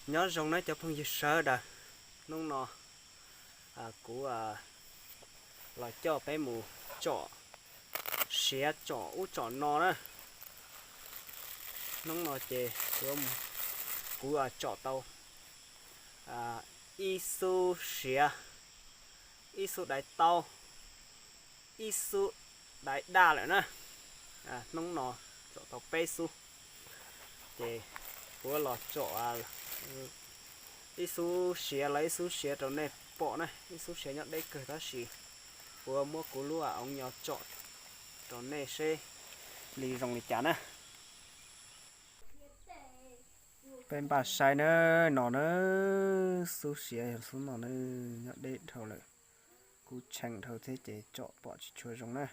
Nyob zoo na cov phooj ywg sawv daws, hnub no kuv los coj peb mus tsom siav tsom ub tsom no na. Hnub no ces kuv tsom tau ib xub siav, ib xub daiv taub, ib xub daiv daj lawm na. Hnub no tsom tau peb xub, ces kuv los tsom ib xub siav los ib xub siav rau nej pom na. Ib xub siav nyob deb kawg tab sis kuv muab kuv lub oov nyos tsom rau nej seb li zoo li cas na. Peb npaj saib na, no na, xub siav yog xub no na, nyob deb dhau lawm, kuv tshee dhau thiab ces tsom pom tsis tshua zoo na.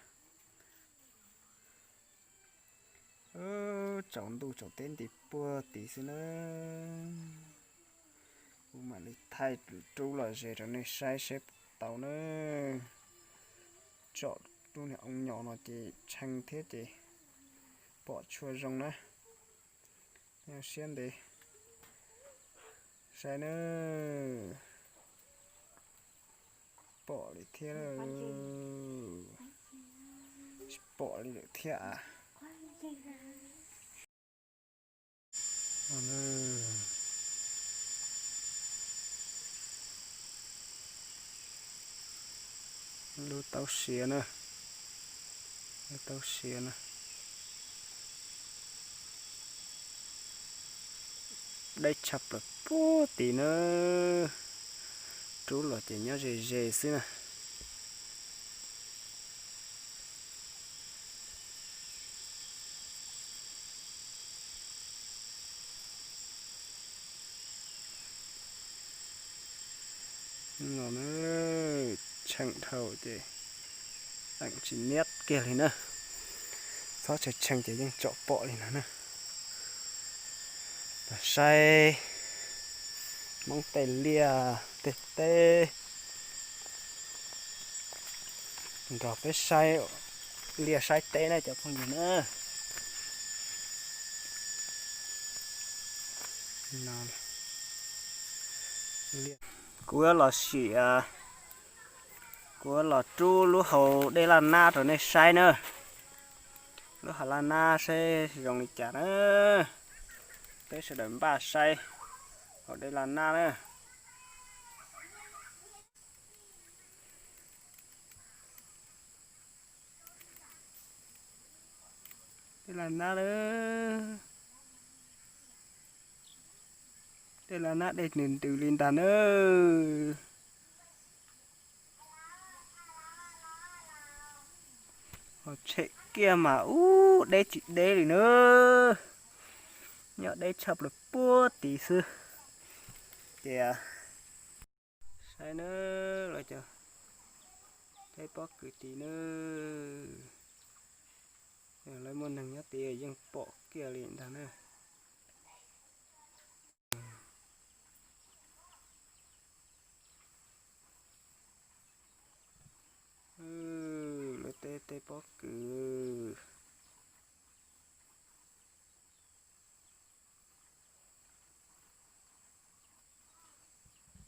Tsaus ntuj tsaus teb nti puag tid xwb na, kuv mam li thaij rub los ze rau nej saib seb tau na. Tsom lub niag oov nyos no ces tshee thiab ces pom tshua zoo na. Siab ntev saib na. Pom li thiab, tsis pom li lawm thiab. Lub taub siav na, lub taub siav na, deb tshaj plaws puag tid na, rub los ces nyob ze ze xwb na. No na, tshee dhau ces eem tsis niab kiag li na. Txhob tshee tshee ces yeej tsom pom li no na. Saib Hmoob tej liaj tej teb, nrog peb saib liaj saib teb na cov phooj ywg na. Kuv yuav los sim, kuv yuav los rub lub hau dej laj nab rau nej saib na. Lub hau laj nab saib zoo li cas na. Peb sawv daws npaj saib hau dej laj nab na. Dej laj nab, dej laj nab dej ntws ntws li ntag na. Ho tshem kiag mas ub deb tsis deb li na. Nyob deb tshaj plaws puag tid xwb. Ces saib na, lawv cov teb pob kws tid na, lawv muaj neeg nyob tid yeej pom kiag li ntag na. Lawv teb teb pob kws.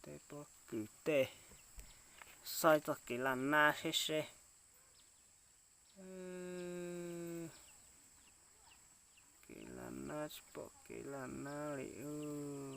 Teb pob kws tej, saib txoj kev laj nab seb seb. Kev laj nab tsis pom kev laj nab li ub.